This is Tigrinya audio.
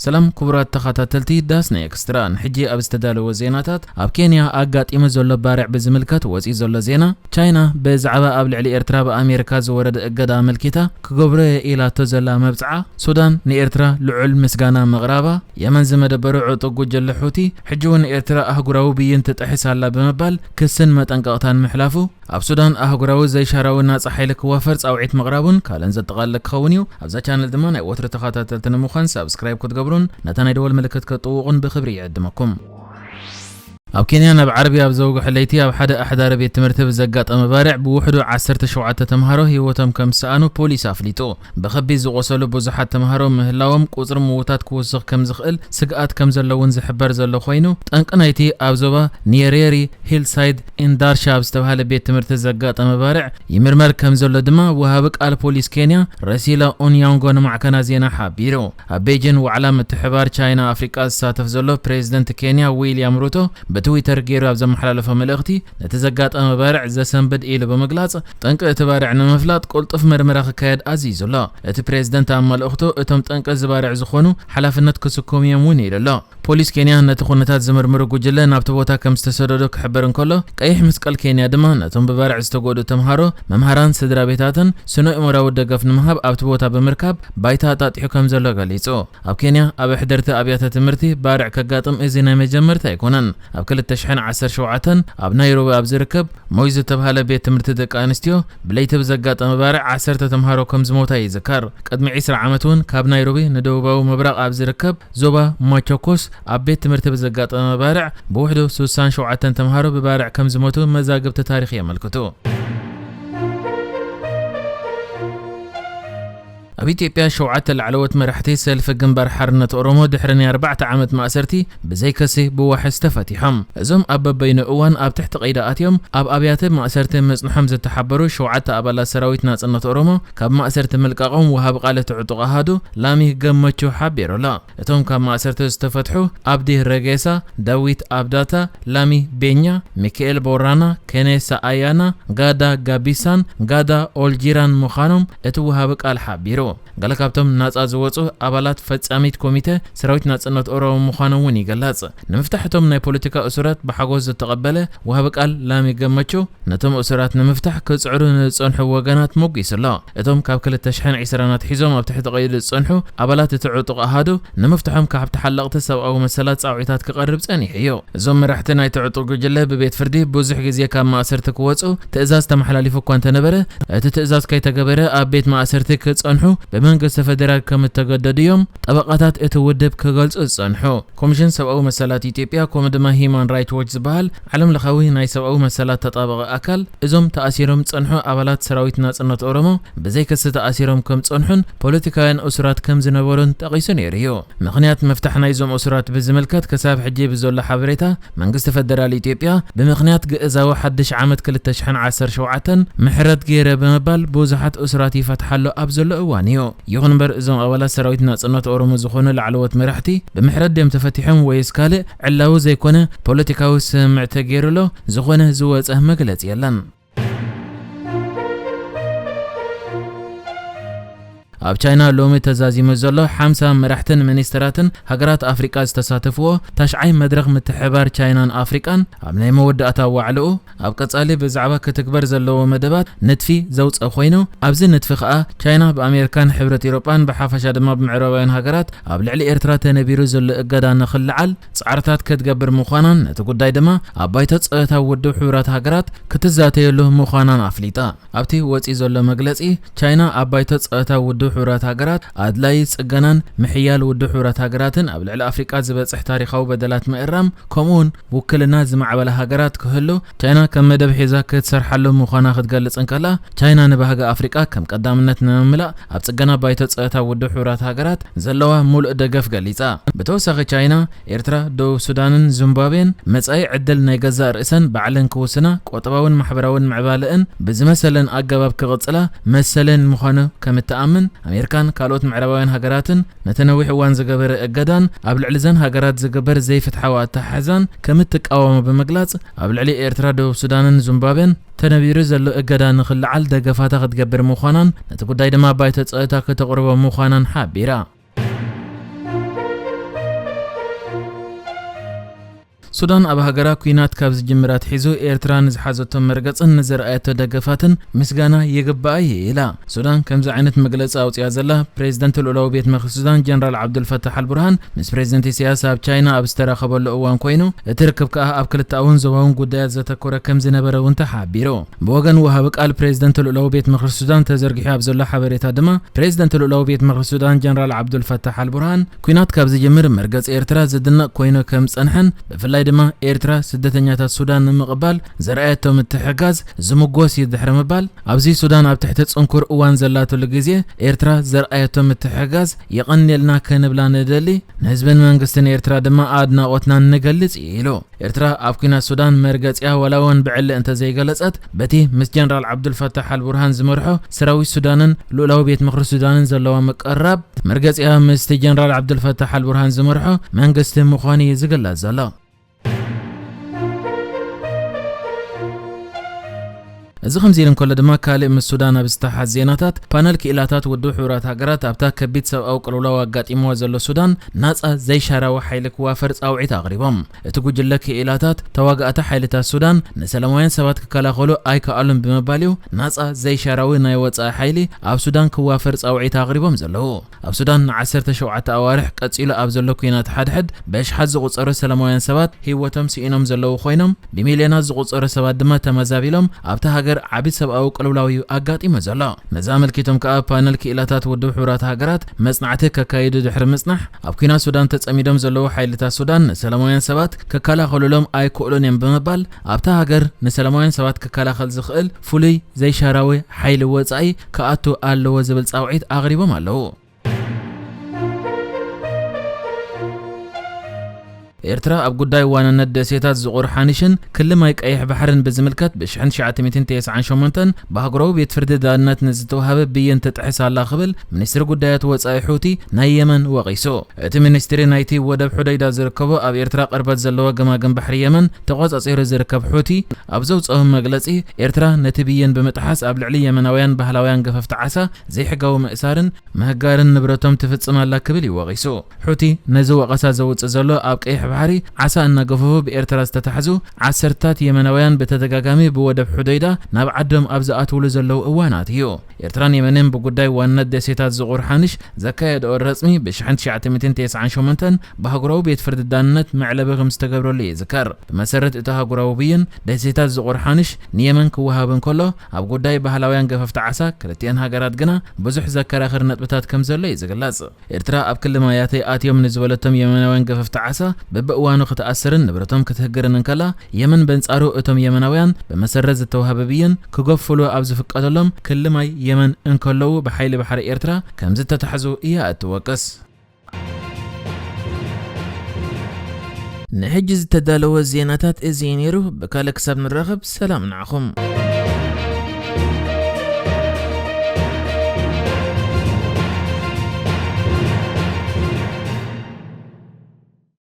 ሰላም ክቡራት ተኸታተልቲ ዳስና ኤክስትራ፣ ንሕጂ ኣብ ዝተዳለወ ዜናታት፣ ኣብ ኬንያ ኣጋጢሙ ዘሎ ባርዕ ብዝምልከት ወፂኡ ዘሎ ዜና፣ ቻይና ብዛዕባ ኣብ ልዕሊ ኤርትራ ብኣሜሪካ ዝወረደ እገዳ ኣመልኪታ ክገብሮ እየ ኢላቶ ዘላ መብፅዓ፣ ሱዳን ንኤርትራ ልዑል ምስጋና ምቕራባ፣ የመን ዝመደበሩ ዕጡቕ ጉጅለ ሑቲ ሕጂ እውን ኤርትራ ኣህጉራዊ ብይን ትጥሕስ ኣላ ብምባል ክስን መጠንቀቕታን ምሕላፉ፣ ኣብ ሱዳን ኣህጉራዊ ዘይሻራዊ ናጻ ሓይሊ ክዋፈር ጻውዒት ምቕራቡን ካልእን ዘጠቓልል ክኸውን እዩ። ኣብዛ ቻነል ድማ ናይ ወትሩ ተኸታተልቲ ንምዃን ሳብስክራይብ ክትገብሩን ነታ ናይ ደወል ምልክት ክትጥውቑን ብኽብሪ ይዕድመኩም። ኣብ ኬንያ ናብ ዓርቢ ኣብ ዘውግሐ ለይቲ ኣብ ሓደ ኣሕዳሪ ቤት ትምህርቲ ብዘጋጠመ ባርዕ ብውሕዱ ዓሰርተ ሸውዓተ ተምሃሮ ህይወቶም ከም ዝሰኣኑ ፖሊስ ኣፍሊጡ። ብኸቢድ ዝቖሰሉ ብዙሓት ተምሃሮ ምህላዎም ቁጽሪ ምዉታት ክውስኽ ከም ዝኽእል ስግኣት ከም ዘሎ እውን ዝሕበር ዘሎ ኮይኑ፣ ጠንቂ ናይቲ ኣብ ዞባ ኒየሬሪ ሂልሳይድ ኢንዳርሻ ኣብ ዝተባህለ ቤት ትምህርቲ ዘጋጠመ ባርዕ ይምርመር ከም ዘሎ ድማ ወሃቢ ቃል ፖሊስ ኬንያ ረሲላ ኦንያንጎ ንማዕከናት ዜና ሓቢሩ። ኣብ ቤጂን ዋዕላ ምትሕባር ቻይና ኣፍሪቃ ዝሳተፍ ዘሎ ፕሬዚደንት ኬንያ ዊልያም ሩቶ ብትዊተር ገይሩ ኣብ ዘመሓላለፎ መልእኽቲ፣ ነቲ ዘጋጠመ ባርዕ ዘሰንብድ ኢሉ ብምግላጽ፣ ጠንቂ እቲ ባርዕ ንምፍላጥ ቅልጡፍ መርመራ ክካየድ ኣዚዙ ኣሎ። እቲ ፕሬዚደንት ኣብ መልእኽቱ፣ እቶም ጠንቂ እዚ ባርዕ ዝኾኑ ሓላፍነት ክስከሙ እዮም እውን ኢሉ ኣሎ። ፖሊስ ኬንያ ነቲ ኩነታት ዝምርምሩ ጉጅለ ናብቲ ቦታ ከም ዝተሰደዶ ክሕብር እንከሎ፣ ቀይሕ መስቀል ኬንያ ድማ ነቶም ብባርዕ ዝተጎድኡ ተምሃሮ፣ መምሃራን ስድራ ቤታትን ስነ-ኣእምሮኣዊ ደገፍ ንምሃብ ኣብቲ ቦታ ብምርካብ ባይታ ኣጣጢሑ ከም ዘሎ ገሊጹ። ኣብ ኬንያ ኣብ ኣሕደርቲ ኣብያተ ትምህርቲ ባርዕ ከጋጥም እዚ ናይ መጀመርታ ኣይኮነን። ኣብ ክልተ ሽሕን ዓሰርተ ሸውዓተን ኣብ ናይሮቢ ኣብ ዝርከብ ሞይ ዝተባህለ ቤት ትምህርቲ ደቂ ኣንስትዮ ብለይቲ ብዘጋጠመ ባርዕ ዓሰርተ ተምሃሮ ከም ዝሞታ ይዝከር። ቅድሚ ዕስራ ዓመት እውን ካብ ናይሮቢ ንደቡባዊ ምብራቕ ኣብ ዝርከብ ዞባ ማቾኮስ ኣብ ቤት ትምህርቲ ብዘጋጠመ ባርዕ ብውሕዱ ስሳን ሸውዓተን ተምሃሮ ብባርዕ ከም ዝሞቱ መዛግብቲ ታሪኽ የመልክቱ። ኣብ ኢትዮጵያ ሸውዓተ ላዕለዎት መራሕቲ ሰልፊ ግንባር ሓርነት ኦሮሞ ድሕሪ ናይ ኣርባዕተ ዓመት ማእሰርቲ ብዘይ ክሲ ብዋሕስ ተፈቲሖም። እዞም ኣብ በበይኑ እዋን ኣብ ትሕቲ ቀይዲ ኣትዮም ኣብ ኣብያተ ማእሰርቲ ምጽንሖም ዝተሓበሩ ሸውዓተ ኣባላት ሰራዊት ናጽነት ኦሮሞ ካብ ማእሰርቲ ምልቃቖም ወሃቢ ቃል እቲ ዕጡቕ ኣሃዱ ላሚ ገመቹ ሓቢሩ ኣሎ። እቶም ካብ ማእሰርቲ ዝተፈትሑ ኣብዲ ረጌሳ፣ ዳዊት ኣብዳታ፣ ላሚ ቤኛ፣ ሚካኤል ቦራና፣ ኬኔሳ ኣያና፣ ጋዳ ጋቢሳን ጋዳ ኦልጂራን ምዃኖም እቲ ወሃቢ ቃል ሓቢሩ። ገለ ካብቶም ናጻ ዝወጹ ኣባላት ፈጻሚት ኮሚተ ሰራዊት ናጽነት ኦሮሞ ምዃኖም እውን ይግለጽ። ንምፍታሕ እቶም ናይ ፖለቲካ እሱራት ብሓጎስ ዝተቐበለ ወሃቢ ቃል ላሚ ገመቹ፣ ነቶም እሱራት ንምፍታሕ ክጽዕሩ ንዝጸንሑ ወገናት ሞጒሱ ኣሎ። እቶም ካብ ክልተ ሽሕን ዕስራን ኣትሒዞም ኣብ ትሕቲ ቀይዲ ዝጸንሑ ኣባላት እቲ ዕጡቕ ኣሃዱ ንምፍትሖም ካብ ተሓለቕቲ ሰብኣዊ መሰላት ጻውዒታት ክቐርብ ጸኒሑ እዩ። እዞም መራሕቲ ናይቲ ዕጡቕ ጉጅለ ብቤት ፍርዲ ብዙሕ ግዜ ካብ ማእሰርቲ ክወጹ ትእዛዝ ተመሓላሊፉ እኳ እንተነበረ፣ እቲ ትእዛዝ ከይተገበረ ኣብ ቤት ማእሰርቲ ክጸንሑ ብመንግስቲ ፈደራል ከም እተገደዱ እዮም ጠበቓታት እቲ ውድብ ክገልጹ ዝጸንሑ። ኮሚሽን ሰብኣዊ መሰላት ኢትዮጵያ ከምኡ ድማ ሂዩማን ራይት ዎች ዝበሃል ዓለም ለኻዊ ናይ ሰብኣዊ መሰላት ተጣበቒ ኣካል፣ እዞም ተኣሲሮም ዝጸንሑ ኣባላት ሰራዊት ናጽነት ኦሮሞ ብዘይ ክሲ ተኣሲሮም ከም ዝጸንሑን ፖለቲካውያን እሱራት ከም ዝነበሩን ጠቒሱ ነይሩ እዩ። ምኽንያት ምፍታሕ ናይዞም እሱራት ብዝምልከት ክሳብ ሕጂ ብዘሎ ሓበሬታ፣ መንግስቲ ፈደራል ኢትዮጵያ ብምኽንያት ግእዛዊ ሓድሽ ዓመት ክልተ ሽሕን ዓሰርተ ሸውዓተን ምሕረት ገይረ ብምባል ብዙሓት እሱራት ይፈትሓ ኣሎ ኣብ ዘሎ እዋን እዩ። ይኹን እምበር እዞም ኣባላት ሰራዊት ናጽነት ኦሮሞ ዝኾኑ ላዕለዎት መራሕቲ ብምሕረት ድዮም ተፈቲሖም ወይስ ካልእ ዕላዊ ዘይኮነ ፖለቲካዊ ስምምዕ ተገይሩ ኣሎ፣ ዝኾነ ዝወጸ መግለጺ የለን። ኣብ ቻይና ሎሚ ተዛዚሙ ዘሎ ሓምሳ መራሕትን ሚኒስትራትን ሃገራት ኣፍሪቃ ዝተሳተፍዎ ታሽዓይ መድረኽ ምትሕባር ቻይናን ኣፍሪቃን ኣብ ናይ መወዳእታ ዋዕልኡ ኣብ ቀጻሊ ብዛዕባ ክትግበር ዘለዎ መደባት ንጥፊ ዘውጸ ኮይኑ፣ ኣብዚ ንጥፊ ከኣ ቻይና ብኣሜሪካን ሕብረት ኤውሮጳን ብሓፈሻ ድማ ብምዕራባውያን ሃገራት ኣብ ልዕሊ ኤርትራ ተነቢሩ ዘሎ እገዳ ንኽልዓል ጻዕርታት ክትገብር ምዃናን ነቲ ጉዳይ ድማ ኣብ ባይቶ ጸጥታ ውድብ ሕቡራት ሃገራት ክትዛተየሉ ምዃናን ኣፍሊጣ። ኣብቲ ወጺኡ ዘሎ መግለጺ፣ ቻይና ኣብ ባይቶ ጸጥታ ውድብ ሕቡራት ሃገራት ኣድላዪ ጽገናን ምሕያል ውድብ ሕቡራት ሃገራትን ኣብ ልዕሊ ኣፍሪቃ ዝበጽሕ ታሪኻዊ በደላት ምእራም፣ ከምኡውን ውክልና ዝማዕበላ ሃገራት ክህሉ ቻይና ከም መደብ ሒዛ ክትሰርሓሉ ምዃና ክትገልጽ እንከላ፣ ቻይና ንባህጊ ኣፍሪቃ ከም ቀዳምነት ንምምላእ ኣብ ጽገና ባይቶ ጸጥታ ውድብ ሕቡራት ሃገራት ዘለዋ ሙሉእ ደገፍ ገሊጻ። ብተወሳኺ ቻይና፣ ኤርትራ፣ ደቡብ ሱዳንን ዚምባብዌን መጻኢ ዕድል ናይ ገዛእ ርእሰን ባዕለን ክውስና፣ ቁጠባውን ማሕበራውን ምዕባለአን ብዝመሰለን ኣገባብ ክቕጽላ መሰለን ምዃኑ ከም እትኣምን፣ ኣሜሪካን ካልኦት ምዕራባውያን ሃገራትን ነቲ ነዊሕ እዋን ዝገበረ እገዳን ኣብ ልዕሊ ዘን ሃገራት ዝግበር ዘይፍትሓዊ ኣተሓሕዛን ከም እትቃወሞ ብምግላጽ፣ ኣብ ልዕሊ ኤርትራ፣ ደቡብ ሱዳንን ዚምባብዌን ተነቢሩ ዘሎ እገዳ ንኽልዓል ደገፋታ ክትገብር ምዃናን፣ ነቲ ጉዳይ ድማ ባይቶ ጸጥታ ከተቕርቦ ምዃናን ሓቢራ። ሱዳን ኣብ ሃገራ ኲናት ካብ ዝጅምር ኣትሒዙ ኤርትራ ንዝሓዘቶ መርገጽን ንዘርኣየቶ ደገፋትን ምስጋና ይግባኣ እዩ ኢላ። ሱዳን ከምዚ ዓይነት መግለጺ ኣውጺኣ ዘላ፣ ፕሬዝደንት ልኡላዊ ቤት ምኽሪ ሱዳን ጀነራል ዓብዱልፈታሕ ኣልቡርሃን ምስ ፕሬዝደንት ኢሳያስ ኣብ ቻይና ኣብ ዝተራኸበሉ እዋን ኮይኑ፣ እቲ ርክብ ከኣ ኣብ ክልተኣውን ዞባውን ጉዳያት ዘተኮረ ከም ዝነበረ እውን ተሓቢሩ። ብወገን ወሃቢ ቃል ፕሬዝደንት ልኡላዊ ቤት ምኽሪ ሱዳን ተዘርጊሑ ኣብ ዘሎ ሓበሬታ ድማ፣ ፕሬዝደንት ልኡላዊ ቤት ምኽሪ ሱዳን ጀነራል ዓብዱልፈታሕ ኣልቡርሃን፣ ኲናት ካብ ዝጅምር መርገጽ ኤርትራ ዝድነቕ ኮይኑ ከም ዝጸንሐን፣ ብፍላይ ድማ ኤርትራ ስደተኛታት ሱዳን ንምቕባል ዘርኣየቶ ምትሕግጋዝ ዝምጎስ እዩ ድሕሪ ምባል፣ ኣብዚ ሱዳን ኣብ ትሕቲ ጽንኩር እዋን ዘላትሉ ግዜ ኤርትራ ዘርኣየቶ ምትሕግጋዝ የቐንየልና ክንብላ ንደሊ፣ ንህዝብን መንግስትን ኤርትራ ድማ ኣድናቖትና ንገልጽ እዩ ኢሉ። ኤርትራ ኣብ ኲናት ሱዳን መርገጺኣ ዋላ እውን ብዕሊ እንተዘይገለጸት፣ በቲ ምስ ጀነራል ዓብዱልፈታሕ ኣልቡርሃን ዝመርሖ ሰራዊት ሱዳንን ልኡላዊ ቤት ምኽሪ ሱዳንን ዘለዋ ምቅርራብ፣ መርገጺኣ ምስቲ ጀነራል ዓብዱልፈታሕ ኣልቡርሃን ዝመርሖ መንግስቲ ምዃኑ እዩ ዝግለጽ ዘሎ። እዚ ከምዚ ኢሉ እንከሎ ድማ፣ ካልእ ምስ ሱዳን ኣብ ዝተሓዝ ዜናታት፣ ፓነል ክኢላታት ውድብ ሕቡራት ሃገራት ኣብታ ከቢድ ሰብኣዊ ቅልውላው ኣጋጢምዋ ዘሎ ሱዳን ናጻ ዘይሻራዊ ሓይሊ ክዋፈር ጻውዒት ኣቕሪቦም። እቲ ጉጅለ ክኢላታት፣ ተዋጋእቲ ሓይልታት ሱዳን ንሰላማውያን ሰባት ክከላኸሉ ኣይከኣሉን ብምባል እዩ ናጻ ዘይሻራዊ ናይ ወጻኢ ሓይሊ ኣብ ሱዳን ክዋፈር ጻውዒት ኣቕሪቦም ዘለዉ። ኣብ ሱዳን ንዓሰርተ ሸውዓተ ኣዋርሕ ቀጺሉ ኣብ ዘሎ ኲናት ሓድሕድ ብኣሽሓት ዝቑጸሩ ሰላማውያን ሰባት ህይወቶም ስኢኖም ዘለዉ ኮይኖም፣ ብሚልዮናት ዝቑጸሩ ሰባት ድማ ተመዛቢሎም ኣብታ ሃገር ዓቢ ሰብኣዊ ቅልውላው እዩ ኣጋጢሙ ዘሎ። ነዚ ኣመልኪቶም ከኣ ፓነል ክኢላታት ውድብ ሕቡራት ሃገራት መጽናዕቲ ከካይዱ ድሕሪ ምጽናሕ፣ ኣብ ኲናት ሱዳን ተጸሚዶም ዘለዉ ሓይልታት ሱዳን ንሰላማውያን ሰባት ክከላኸሉሎም ኣይክእሉን እዮም ብምባል፣ ኣብታ ሃገር ንሰላማውያን ሰባት ክከላኸል ዝኽእል ፍሉይ ዘይሻራዊ ሓይሊ ወጻኢ ክኣቱ ኣለዎ ዝብል ጻውዒት ኣቕሪቦም ኣለዉ። ኤርትራ ኣብ ጉዳይ ዋንነት ደሴታት ዝቑር ሓኒሽን ክሊ ማይ ቀይሕ ባሕርን ብዝምልከት ብሽሕን ትሽዓተ ሚእትን ተስዓን ሸሞንተን ብኣህጉራዊ ቤት ፍርዲ ዳንነት ንዝተዋህበ ብይን ትጥሕስ ኣላ ክብል ሚኒስትሪ ጉዳያት ወጻኢ ሑቲ ናይ የመን ወቒሱ። እቲ ሚኒስትሪ ናይቲ ወደብ ሑደይዳ ዝርከቦ ኣብ ኤርትራ ቅርበት ዘለዎ ገማግም ባሕሪ የመን ተቖጻጺሩ ዝርከብ ሑቲ ኣብ ዘውጽኦ መግለጺ፣ ኤርትራ ነቲ ብይን ብምጥሓስ ኣብ ልዕሊ የመናውያን ባህላውያን ገፈፍቲ ዓሳ ዘይሕጋዊ ምእሳርን ምህጋርን ንብረቶም ትፍጽም ኣላ ክብል እዩ ወቒሱ። ሑቲ ነዚ ወቐሳ ዘውጽእ ዘሎ ኣብ ቀይሕ ባሕሪ ዓሳ እናገፈፉ ብኤርትራ ዝተታሕዙ ዓሰርታት የመናውያን ብተደጋጋሚ ብወደብ ሑደይዳ ናብ ዓዶም ኣብ ዝኣትውሉ ዘለዉ እዋናት እዩ። ኤርትራን የመንን ብጉዳይ ዋንነት ደሴታት ዝቑር ሓንሽ ዘካየድኦ ረጽሚ ብሽሕን ትሽዓተ ሚእትን ተስዓን ሸሞንተን ብኣህጉራዊ ቤት ፍርዲ ዳንነት መዕለቢ ከም ዝተገብረሉ ይዝከር። ብመሰረት እቲ ኣህጉራዊ ብይን፣ ደሴታት ዝቑር ሓንሽ ንየመን ክወሃብ እንከሎ፣ ኣብ ጉዳይ ባህላውያን ገፈፍቲ ዓሳ ክልቲአን ሃገራት ግና ብዙሕ ዘከራኽር ነጥብታት ከም ዘሎ እዩ ዝግለጽ። ኤርትራ ኣብ ክሊ ማያተይ ኣትዮም ንዝበለቶም የመናውያን ገፈፍቲ ዓሳ በብእዋኑ ክትኣስርን ንብረቶም ክትህግርን እንከላ፣ የመን በንጻሩ እቶም የመናውያን ብመሰረት ዝተዋህበ ብይን ክገፍሉ ኣብ ዝፍቀደሎም ክሊ ማይ የመን እንከለዉ ብሓይሊ ባሕሪ ኤርትራ ከም ዝተታሕዙ እያ እትወቅስ። ንሕጂ ዝተዳለወ ዜናታት እዚ እዩ ነይሩ። ብካልእ ክሳብ ንራኸብ ሰላም ንዓኹም።